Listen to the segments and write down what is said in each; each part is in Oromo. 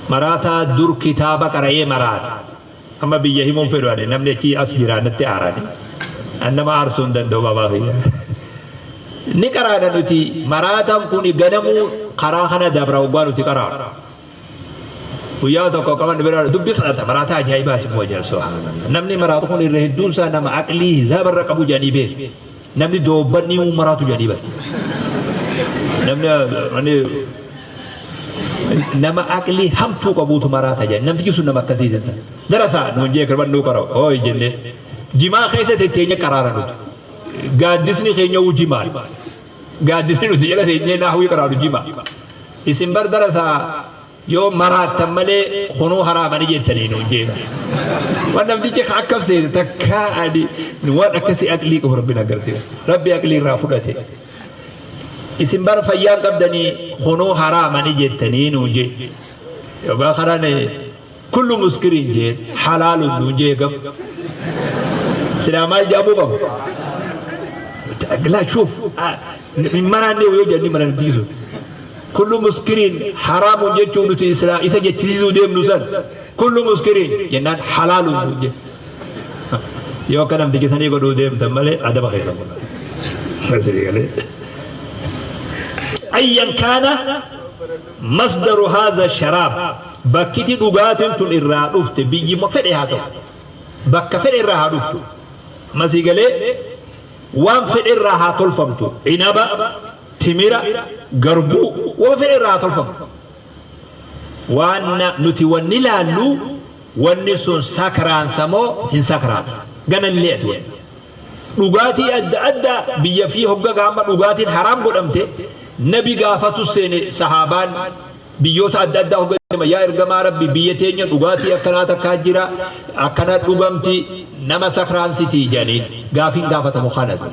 Maraataa dur kitaaba qara'ee maraata. Amma biyya himuun fedhu ani namni achii as jira natti aarani. An nama aarsuu hin danda'u babaa kiyya. Ni qaraana nuti maraataan kun ganamuu karaa kana dabra hoggaa nuti qaraanu. Guyyaa tokko qaban bira dubbii kadhata maraataa ajaa'ibaati immoo jedhan subhaanallah. Namni maraatu kun irra hedduun isaa nama aqlii hisaaba irra qabu jedhanii beeku. Namni doobbanni uumuu maraatu jedhanii bara. Namni nama aqlii hamtuu qabuutu maraata jedhan. Namtichi sun nama akkasii jedhan. Darasaa nuun jee kirbannuu qara'u hooyi jennee. Jimaa keessa tetteenya qaraara nuti. Gaaddisni keenya uu jimaadha. Gaaddisni nuti jala teenyee naahwii qaraanu jimaa. Isin bar darasaa yoo maraattan malee kunuu haraamani jettanii nuun jee. Waan namtichi akkam seete takkaa ani waan akkasii aqlii qabu rabbiin agarsiisa. Rabbi aqlii irraa fudhate. Isin bar fayyaan qabdanii kunuu haraamani jettanii nuun jee. Yookaan karaan kullu muskiriin jeen halaalun nuun jee gam. Silaa maal jedhamuu qabu? Laa shuuf hin maraanne yoo jedhanii maran diisu. Kullu muskiriin haraamun jechuun nuti silaa isa jechisiisuu deemnu san kullu muskiriin jennaan halaalun nuun jee. Yoo akka namtichi sanii godhuu deemtan malee adaba keessa mul'ata. Ayyan kaana masdaru haadha sharaab bakkiti dhugaatiin tun irraa dhufte biyyuma fedhe haa ta'u. Bakka fedhe irraa haa dhuftu. Masii galee waan fedhe irraa haa tolfamtu. Inaba, timira, garbuu waan fedhe irraa haa tolfamtu. Waan nuti wanni laallu wanni sun sakraansa moo hin sakraanu. Ganallee ati wanni. Dhugaatii adda addaa biyya fi hogga gaama dhugaatiin haraam godhamte nabi gaafatu seene sahaabaan biyyoota adda addaa hogga deema yaa ergamaa rabbi biyya teenya dhugaatii akkanaa takkaa jira akkana dhugamti nama sakraansitii jedhaniin gaafiin gaafatamu kanatu.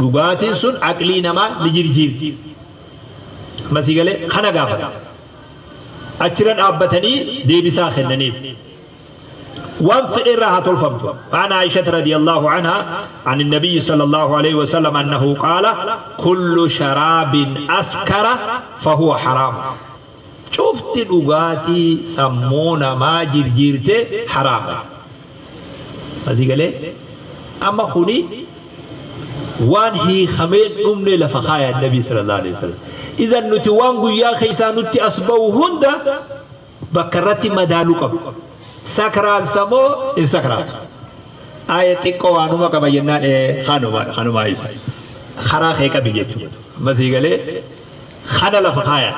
Dhugaatiin sun aqlii namaa ni jirjiirti. Masii galee kana gaafata. Achirra dhaabbatanii deebisaa kennaniif. Waan fedhe irraa haa tolfamtu. Fa'aan Aisha radiyallahu anha عن النبي صلى الله عليه وسلم أنه قال كل شراب أسكر فهو حرام. Cufti dhugaatii sammuu namaa jirjiirte haraama. Asii galee amma kuni waan hiikameen dhumne lafa kaaya Nabi sallallahu alaihi wasallam. Idan nuti waan guyyaa keessaa nutti as ba'u hunda bakka irratti madaaluu qabna. Sakraansa moo hin sakraansu? Aaya xiqqoo waanuma qaba jennaan kanuma kanumaa isa. Karaa kee qabi jechuudha. Masii galee kana lafa kaaya.